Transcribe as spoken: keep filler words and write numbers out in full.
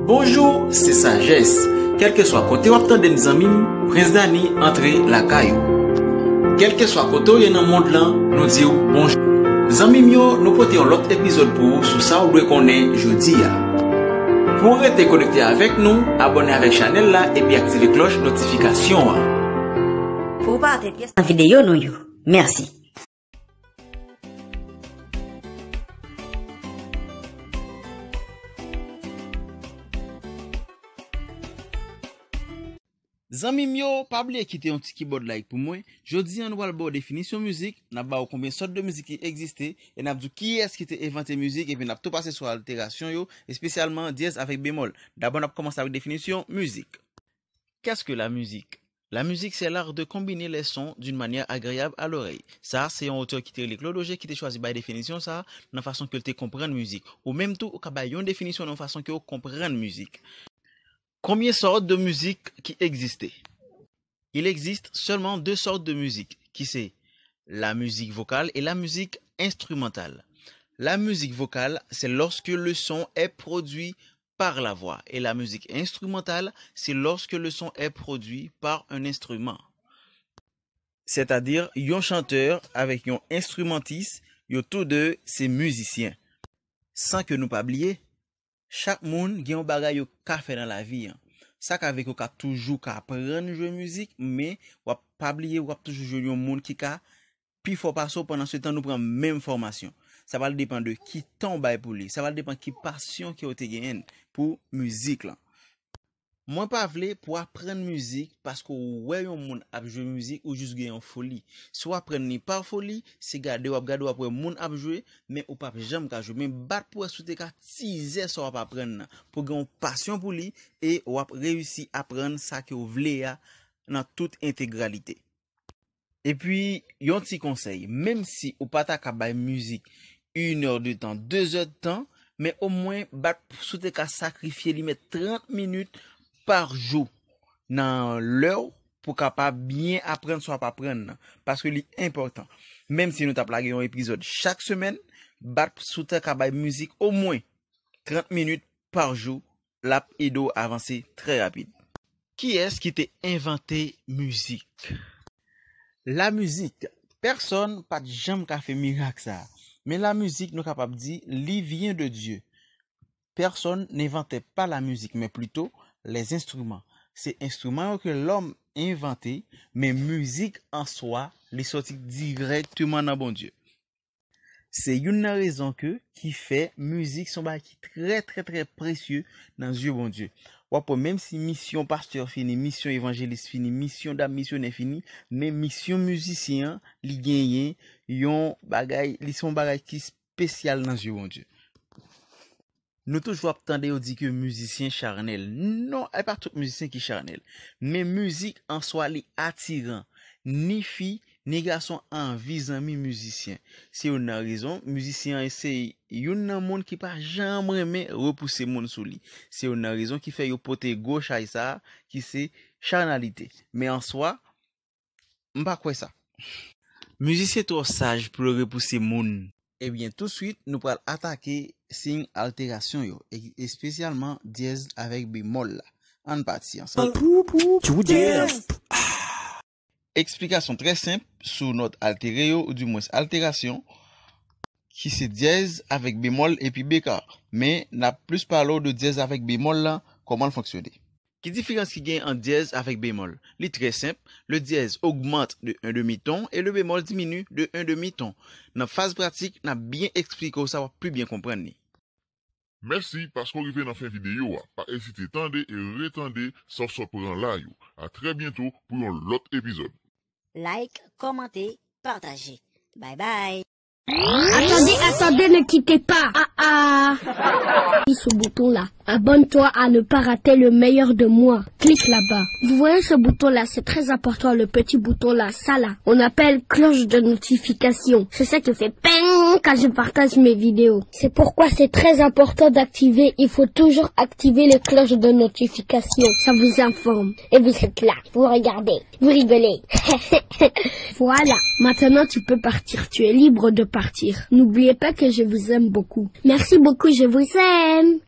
Bonjou, se Sajès. Kèlkeswa kote w ap tande m, zanmi m, Prince Dany antre lakay ou. Kèlkeswa kote w ye nan mond lan, nou di w bonjou. Zanmi m yo, nou pote yon lòt epizòd pou ou sou sa w dwe konnen jodi a. Pou w rete konekte avèk nou, abòne avèk chanèl la epi aktive klòch notifikasyon an. Pou w pa rate pyès nan videyo nou yo. Mèsi. Zanmi m yo, pa bliye kite yon ti kibòd like pou mwen. Jodi a, nou pral ba w definisyon mizik, n ap ba w konbyen sòt de mizik ki egziste, e n ap di w kiyès ki te envante mizik, epi n ap tou pase sou alterasyon yo, espesyalman dyèz avèk bemòl. Dabò, n ap kòmanse avèk definisyon mizik. Qu'est-ce que la musique? La musique, c'est l'art de combiner les sons d'une manière agréable à l'oreille. Sa, se yon otè ki te rele Claude Auger ki te chwazi bay definisyon sa a nan fason ke l te konprann mizik. Ou menm tou, ou ka bay yon definisyon nan fason ke w konprann mizik. Combien sortes de musique qui existent? Il existe seulement deux sortes de musique, qui c'est la musique vocale et la musique instrumentale. La musique vocale, c'est lorsque le son est produit par la voix. Et la musique instrumentale, c'est lorsque le son est produit par un instrument. Sètadi, yon chantè avèk yon enstrimantis, yo tou de se mizisyen. San ke nou pa bliye, chak moun gen yon bagay yo ka fè nan lavi an. Sa ka vle ke w ka toujou ka aprann jwe mizik, men w ap pa bliye, w ap toujou jwenn yon moun ki ka pi fò pase w. Pandan se tan, nou pran menm fòmasyon. Sa pral depann de ki tan w bay pou li. Sa pral depann ki pasyon ke w te genyen pou mizik lan. Mwen pa vle pou w aprann mizik paske w wè yon moun ap jwe mizik ou jis gen yon foli. Si w aprann li pa foli, se gade w ap gade, w ap wè moun ap jwe, men ou p ap janm ka jwe. Men bat pou wè si w te ka tizè sa w ap aprann nan, pou w gen yon pasyon pou li e w ap reyisi aprann sa ke w vle a nan tout entegralite. Epi, yon ti konsèy, menm si ou pa ta ka bay mizik inè de tan, de zè de tan, men omwen bat si w te ka sakrifye li, mèt trant minit pa jou nan lè w pou kapab byen aprann sa w ap aprann nan, paske li enpòtan. Menm si nou t ap lage yon epizòd chak semèn, bat si w te ka bay mizik omwen trant minit pa jou, l ap ede w avanse trè rapid. Kiyès ki te envante mizik? Lamizik, pèsonn pa t janm ka fè mirak sa a. Men lamizik, nou kapab di, li vient de Dieu. Personne n'inventait pas la musique, mais plutôt les instruments. Se enstriman yo ke lòm envante, men mizik an swa, li soti dirèkteman nan Bondye. Se youn nan rezon ke, ki fè mizik se yon bagay ki trè, trè, trè presye nan zye Bondye. W ap wè, menm si misyon pastè fini, misyon evanjelis fini, misyon dam misyonè fini, men misyon mizisyen an, li genyen yon bagay, li se yon bagay ki espesyal nan zye Bondye. Nou toujou ap tande yo di ke mizisyen chanèl. Non, e pa tout mizisyen ki chanèl. Men mizik an swa, li atiran. Ni fi, ni gason anvi zanmi mizisyen. Se youn nan rezon, mizisyen an se youn nan moun ki pa janm renmen repouse moun sou li. Se youn nan rezon ki fè yo pote gwo chay sa a, ki se chanalite. Men an swa, m pa kwè sa. Mizisyen twò saj pou yo repouse moun. Ebyen, tousuit, nou pral atake siy alterasyon yo, e, espesyalman dyèz avèk bemòl la. Ann pati ansanm. Eksplikasyon trè senp sou nòt altere yo, oudimwens alterasyon, ki se dyèz avèk bemòl epi beka. Men, n ap plis pale w de dyèz avèk bemòl la, kòman l fonksyone. Ki diferans ki gen ant dyèz avèk bemòl? Li trè senp, le dièse augmente de un demi-ton et le bémol diminue de un demi-ton. Nan faz pratik, n ap byen eksplike w sa, w ap pi byen konprann li. Mèsi paske w rive nan fen videyo a. Pa ezite tande e retande sa w sot pran la yo. A trè byento pou yon lòt epizòd. Like, kòmante, pataje. Bye bye. Attendez, attendez, ne quittez pas. Ah ah. Clique sur ce bouton-là. Abonne-toi à ne pas rater le meilleur de moi. Clique là-bas. Vous voyez ce bouton-là, c'est très important, le petit bouton-là, ça là. On appelle cloche de notification. C'est ça qui fait ping quand je partage mes vidéos. C'est pourquoi c'est très important d'activer, il faut toujours activer les cloches de notification. Ça vous informe. Et vous êtes là, vous regardez. Vous rigolez. Voilà, maintenant tu peux partir. Tu es libre de partir. N'oubliez pas que je vous aime beaucoup. Merci beaucoup, je vous aime.